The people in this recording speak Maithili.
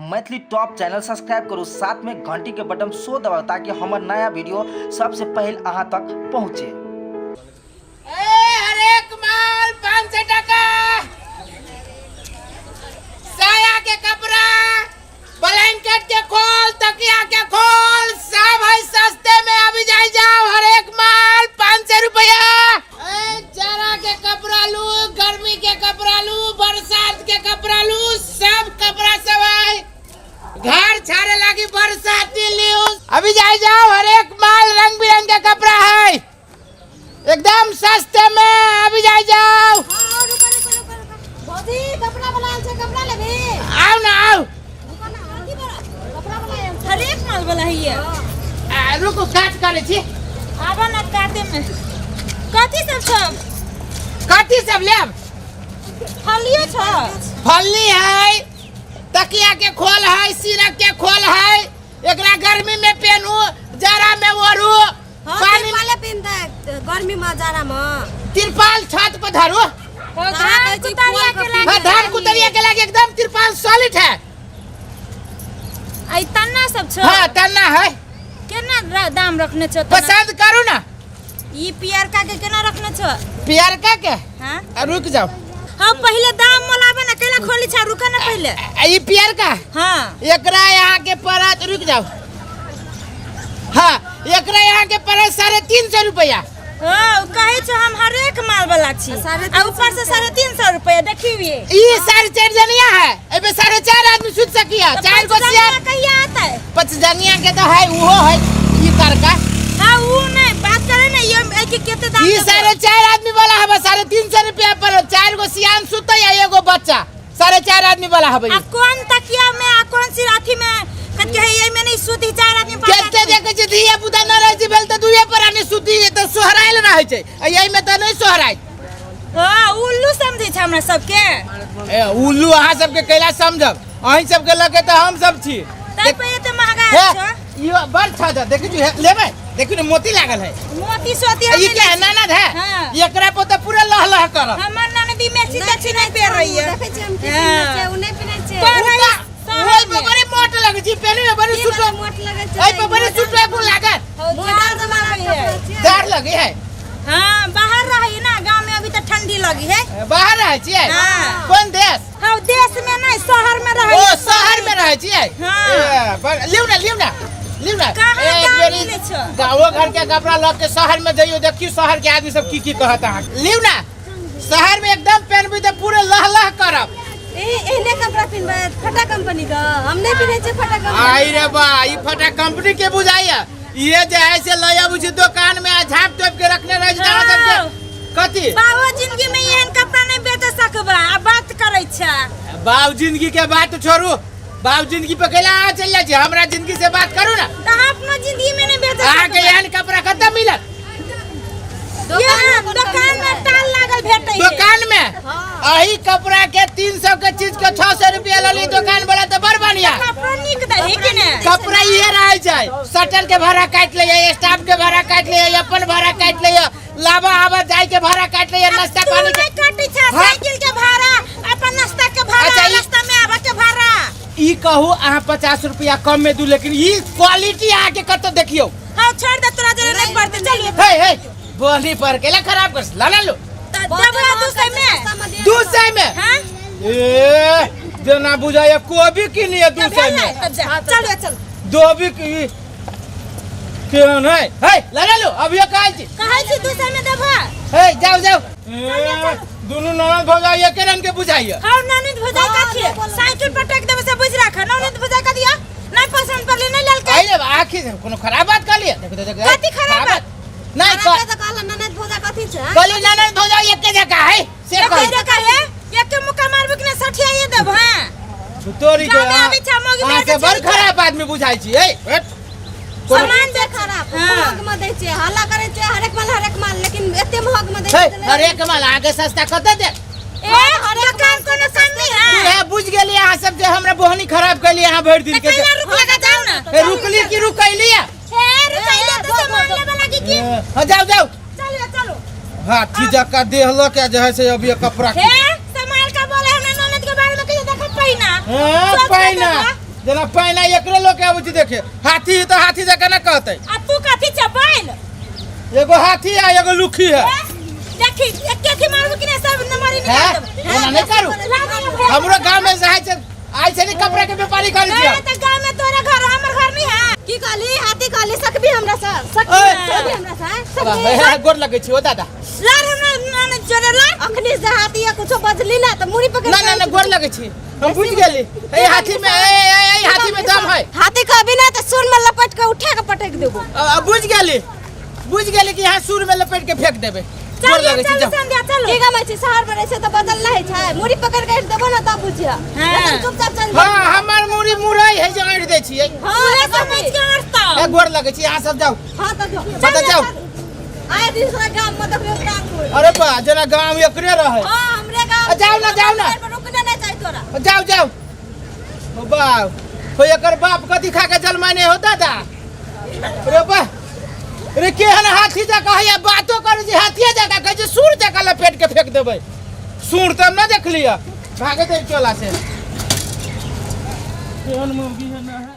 मैथिली टॉप चैनल सब्सक्राइब करू, साथ में घंटी के बटन सो दबाउ ताकि हमर नया वीडियो सबसे पहले अहाँ तक पहुँचे। हरेक माल 500 टका, साया के कपड़ा, ब्लैंकेट के खोल, तकिया के खोल, सब है सस्ते में। अभी जाई जाओ, हरेक माल 500 रुपया। जाड़ा के कपड़ा लू, गर्मी के कपड़ा लू, बरसात के कपड़ा लू, सब कपड़ा सब है। घर छाड़े लागी बरसाती लियो। अभी जाई जाओ, हरेक माल रंग बिरंग के कपड़ा है एकदम सस्ते में। अभी जाई जाओ। हाँ, रुको रुको रुको रुको। भौजी, कपड़ा वाला आयल छै, कपड़ा लेबही? आओ ना, आओ। रुको ना, की बड़ा? कपड़ा वाला आयल छै। हरेक माल वाला है ये। रुकू, काट करै छी। आबा ना काटे में। कथी सब छौ? कथी सब लेब? फलियो छौ? फल्ली है, तकिया के खोल है, सिरक के खोल है। एकरा गर्मी में पहनू, जाड़ा में ओढ़ू। हाँ, पानी तिरपाले पहिनतै गर्मी में, जाड़ा में। तिरपाल छत पर धरू। हाँ, धान धान कुतरिया के लागे। हाँ, धान कुतरिया के लागे एकदम तिरपाल सॉलिड है। आई तन्ना सब छौ? हाँ, तन्ना है। केना दाम रखने छौ तन्ना? पसंद करू ना। ई पियरका के केना रखने छौ? पियरका के? हाँ। रुक जाओ। हाँ, पहले दाम मोलाबे ना, केना खोली छा, रुका ना पहले। ई पियरका? हाँ। एकरा यहाँ के पड़त, रुक जाओ। हाँ, एकरा यहाँ के पड़त 350 रुपया। हाँ, कहे छो हम हरेक माल वाला छी। 350 आ ऊपर से 350 रुपया देखिए। ई 4.5 जनिया है, एबे 4.5 आदमी सुत सकिया। तो 4 गो पाँच सियार। जनिया कहिया आता है? 5 जनिया के तो है, उहो है ई करका। हाँ, ऊ नहीं बात करे ना, ये ए के केते दाम ई देबो? 4.5 आदमी वाला है, 350 रुपया पर 4 गो सियान सुते या एगो बच्चा, 4.5 आदमी वाला है। आ कौन तकिया में, आ कौन सी अथी में कत के है, ये में नहीं सुती 4 आदमी, पाँच केते आदमी। देखे छै धिया पुता न रहै छै भेल तऽ दुइये प्राणी सुती तऽ सोहरायल रहै छै, आ एहि में तऽ नहि सोहराय। हाँ, उल्लू समझै छै हमरा सबके। ए उल्लू अहाँ सबके कैला समझब, अहीं सबके लगे तऽ हम सब छी। तै पे एते महंगा हे, छै। इहो बड़ छा, देखै छी, हे, लेबै? देखियौ ने, मोती लागल है। मोती सोती ई हम के है, ननद है? हाँ। एकरा पर तऽ पूरा लह लह करब। हमर ननदी मैची तैची नहीं पेर रही है। देखै छियै हम की हाँ। पिन्है छै, उ नहि पिन्है छै। पर है उता- शहर ओहि पर में। बड़ी मोट लगै छै, पेनही में बड़ी ई सुट। वाला मोट लगै छै। एहि पर बड़ी सुट गुण लागत। मॉडल जमाना के कपड़ा छियै। डर लगे है। हाँ, बाहर रही ना, गांव में अभी तो ठंडी लगी है। बाहर रहै छियै? हाँ। कोन देश? हाँ, देश में नहीं, शहर में रही। ओ शहर में रहै छियै? हाँ। ए, लिउ ना, लिउ ना, लिउ ना। कहाँ एक गाँव बेरी मिलै छौ? गाँवो घर के कपड़ा लऽ के शहर में जइयो, देखियौ शहर के आदमी सब की की कहत अहाँ। लिउ ना, शहर में एकदम पहनबी तऽ पूरे लह लह करब। ए एहने कपड़ा पिन्हबै फटा कंपनी के? हम नहि पिन्है छियै फटा कंपनी। आई रे बा, ई फटा कंपनी के बुझाइया। ये जे है से लय आबै छै दुकान में आ झाँप तोप के रखने रहै छै जहाँ सबके। हाँ। कथी? बाबू जिंदगी में एहन कपड़ा नहीं बेच सकबा, आ बात करै छै। बाबू जिंदगी के बात छोड़ू, बाबू जिंदगी पे कैला अहाँ चलि जाइ छी, हमरा जिंदगी से बात करू ना। तऽ अहाँ अपनो जिंदगी में नहीं बेच अहाँके सकबा। एहन कपड़ा कतऽ मिलत? यहाँ दुकान में टाल लागल भेटै है। दुकान में अही कपड़ा के 300 के चीज के 600 रुपया लली दुकान वाला तऽ बड़ बढ़िया। कपड़ा नीक दही कि ने? कपड़ा इहे रहै छै, शटर के भाड़ा काटि लैया, स्टाफ के भाड़ा काटि लैया, अपन भाड़ा काटि लैया, लाबा आबा जाय के भाड़ा काटि लैया, नाश्ता तू पानी के नहीं काटै छै। हाँ। साइकिल के भाड़ा, अपन नाश्ता के भाड़ा, अच्छा, रास्ता में आबा के भाड़ा। ई कहू अहाँ 50 रुपया कम में दू, लेकिन ई क्वालिटी अहाँ के कतौ देखियौ। हाँ, छोड़ दे, तोरा जरे नहीं पड़ते, चलिए। हे हे, बोली पर केला खराब कर ला ला लो। त देबो 200 में? 200 में? हाँ? ए जेना बुझाइए कोबी किनिए 200 में। तब जा, चलो चल। दोबी की केहन है? हे ला ला लो, अभी कहै छी। कहै छी 200 में देबो। हे जाओ जाओ। ए, दुनू ननद भौजाई एके रंग के बुझाइए। हाँ, ननद भौजाई कथी? साइकिल पटक देबे से बुझ राख। ननद भौजाई कथी है? नहीं पसंद पड़ले नहीं ललके। आई रे, आखिर कोनो खराब बात कहलिए? देखो देखो। कथी खराब बात? नहीं हमरा के तऽ कहला ननद भौजा कथी छै? कहली ननद भौजाई एके जगह है से एके कह। जगह है, एके मुक्का मारबे कि नहीं सठियाइए देब। हां, तोरी के गाँव में आबै छै, मौगी अहाँ मारि के के बड़ चलि जा। खराब आदमी बुझाइ छी। ए हट। कोनो सामान छै खराब। हाँ। महग में दै छै, हल्ला करै छै, हरेक माल हरेक माल, लेकिन एते महग में दै हे, छै। हरेक माल आगे सस्ता कतऽ दे? ए दुकान कोनो कम नहीं है। इहे बुझ गेली अहाँ सब जे हमरा बोहनी खराब कैली अहाँ भरि दिन तऽ के। कैला रुक लगा जाओ ना। ए, रुकली कि रुकैली? हे रुकैले तऽ सामान लेबे लागी की? हाँ, जाओ जाओ। चलो चलो। हाथी जका देह लऽ के जे है से अभी ये कपड़ा हे संभाल के बोले हमरा ननद के बारे में कहियो देखो पहिना। हाँ, सोच के पहिना। देखो। जेना पानि एकरे लोग के आबै छै देखे। हाथी है तऽ हाथी जकाँ ना कहतै। आ तू कथी छ बैल? एगो हाथी है एगो लुखी है। देखी एके थी मारबो कि नहीं सब नमरी हैं? निकाल देबो। एना नहि करू। हमरो गांव में से छै आइ छै कपड़ा के व्यापारी करै ए छियै। त गांव में तोरा घर हमर घर नहीं है। की कहली? हाथी कहली सकबी हमरा से? ओए। सकबी हमरा से? सकबी? हे गोर लगै छी ओ दादा। लार हमरा ना जोरे लार। अखनी से हाथी या कुछो बजली ना त मुड़ी पकड़ ना ना ना गोर लगै छी हम बुझ गेली। ए हाथी में ए ए ए हाथी में दम है। हाथी कहबी ना त सुर में लपट के उठा के पटक देबो। अब बुझ गेली, बुझ गेली कि यहाँ सुर में लपेट के फेंक देबे। गोर चल लगै छी चल जाओ। संध्या चलो। की गमै छी शहर में रहै छै त बदल नहि छै। मुड़ी पकड़ के देबो ना तब बुझिया। हाँ। चुपचाप चल। हां हमर मुड़ी मुरई है जे आड़ि दै छियै। हां पूरा समझ के अड़ता। ए गोर लगै छी अहाँ सब जाओ। हां त जाओ। पता जाओ। आए दिन सारा गांव में देखबे प्राण होय। अरे बा जना गांव एकरे रहे। हां हमरे गांव। आ, जाओ ना, जाओ ना। रुकने नहीं चाहिए तोरा। जाओ जाओ। ओ बाप हो एकर बाप कथी खा के जलमाने हो दादा। रे बा रे केहन हाथी जकाँ है बातो करै छै हाथिये जकाँ कहै छै सूर जकाँ लपेट के फेंक देबै। सूर तऽ हम नहि देखलियै भागे दे टोला से। केहन मुर्गी है ना है।